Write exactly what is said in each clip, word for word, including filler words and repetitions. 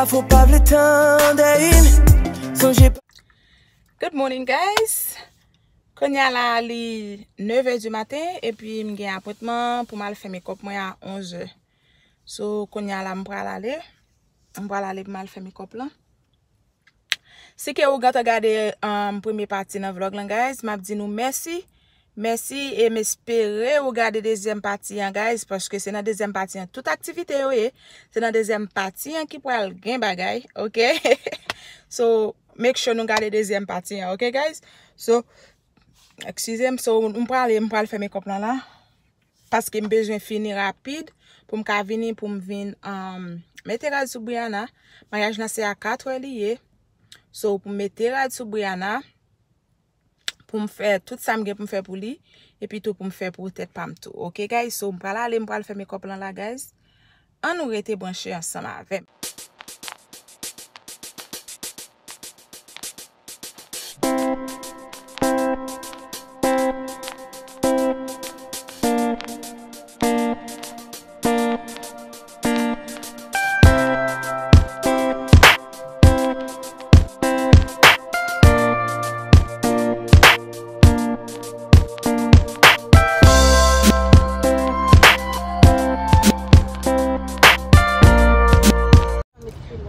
Fò pa vle tande, sonje. Good morning, guys. Kounye a la, li nèf è di maten, epi m gen apwentman pou m al fè makeup mwen a onz è. So, kounye a la, m pral ale. M pral ale pou m al fè makeup lan. Si ke ou gentan gade, um, premye pati nan vlog lan, guys, m ap di nou mèsi. Mèsi, e m espere ou gade dezyèm pati an, guys, paske se nan dezyèm pati an tout aktivite yo ye. Se nan dezyèm pati an ki pral gen bagay, ok? So, make sure nou gade dezyèm pati an, ok, guys? So, eskize m, so, m prale, m pral fè makeup lan la. Paske m bezwen fini rapid pou m ka vini, pou m vin, um, mete rad sou Brianna. Maryaj lan se a kat è li ye. So, pou m mete rad sou Brianna, pou m fè tout sa m gen pou m fè pou li, epi tou pou m fè pou tèt pa m tou. Ok, guys? So, m pral ale, m pral fè makeup lan la, guys. Ann nou rete branche ansanm avè m.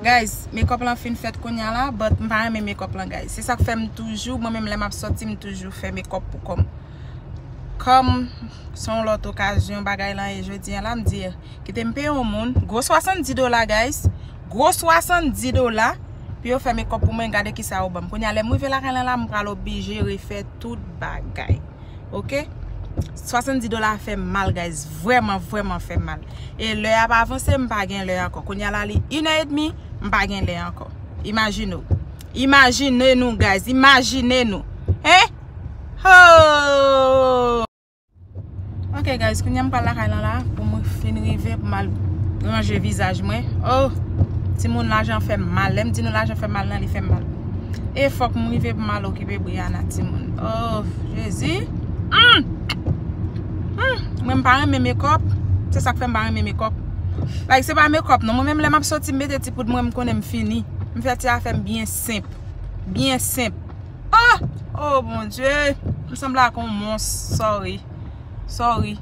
Guys, makeup lan fin fèt kounye a la, but m pa renmen makeup lan, guys. Se sa k fè m toujou, mwen menm lè m ap sòti, m toujou fè makeup pou kò m. Kòm se yon lòt okazyon bagay lan ye jodi a la, m di, kite m peye yon moun gwo swasanndis dola, guys. Gwo swasanndis dola pou yo fè makeup pou mwen, gade kisa yo ban m. Kounye a, lè m rive lakay lan la, m pral oblije refè tout bagay. Ok? Swasanndis dola fè m mal, guys. Vrèman, vrèman fè m mal. E lè a pa avanse, m pa gen lè ankò. Kounye a la, li inè edmi, m pa gen lè ankò. Imajine w. Imajine nou, guys. Imajine nou. Hein? Ho! Ok, guys, kounye a m pral lakay lan la pou mwen fin rive pou m al ranje vizaj mwen. Oh, timoun, lajan fè m mal. Lè m di nou lajan fè m mal lan, li fè m mal. E fòk m rive pou m al okipe Brianna, timoun. Oh, Jezi. Hmm. Hmm. Mwen, m pa renmen makeup. Se sa k fè m pa renmen makeup. Like, se pa makeup, non. Mwen menm, lè m ap sòti, m mete ti poud mwen, m konnen m fini. M fè ti afè m byen senp. Byen senp. Ah! Oh, Bondye. M sanble ak yon mons. Sorry. Sorry.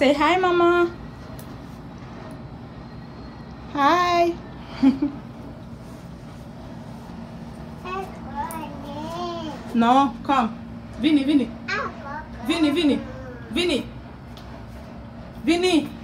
Say hi, mama. Hi. No, come. Vini, vini. Vini, vini. Vini. Vini.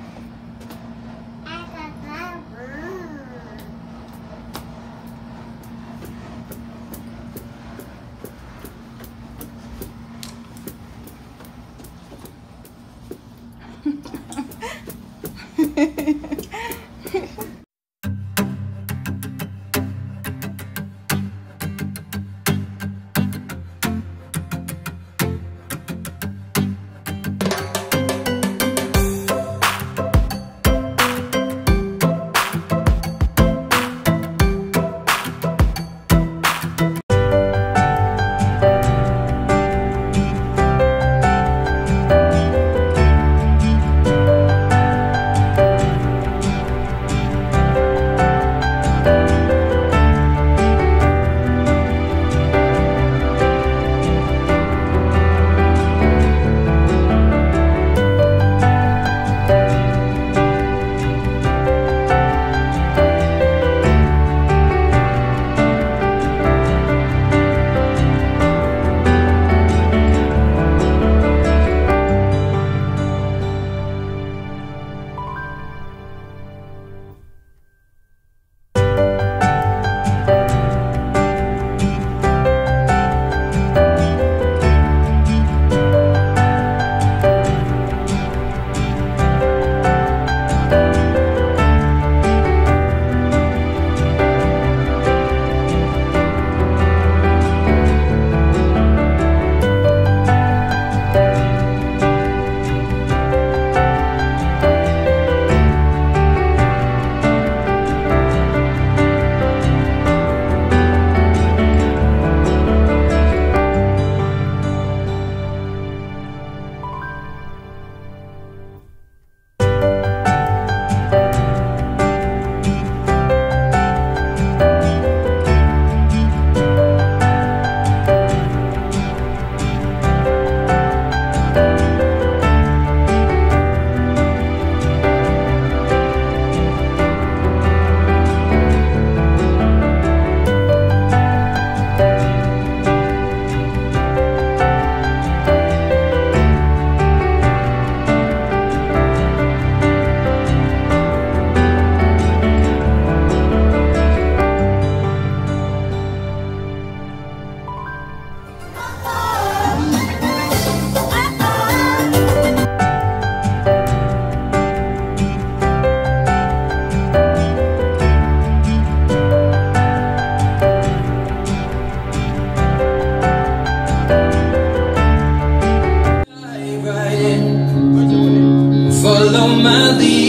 Follow my lead.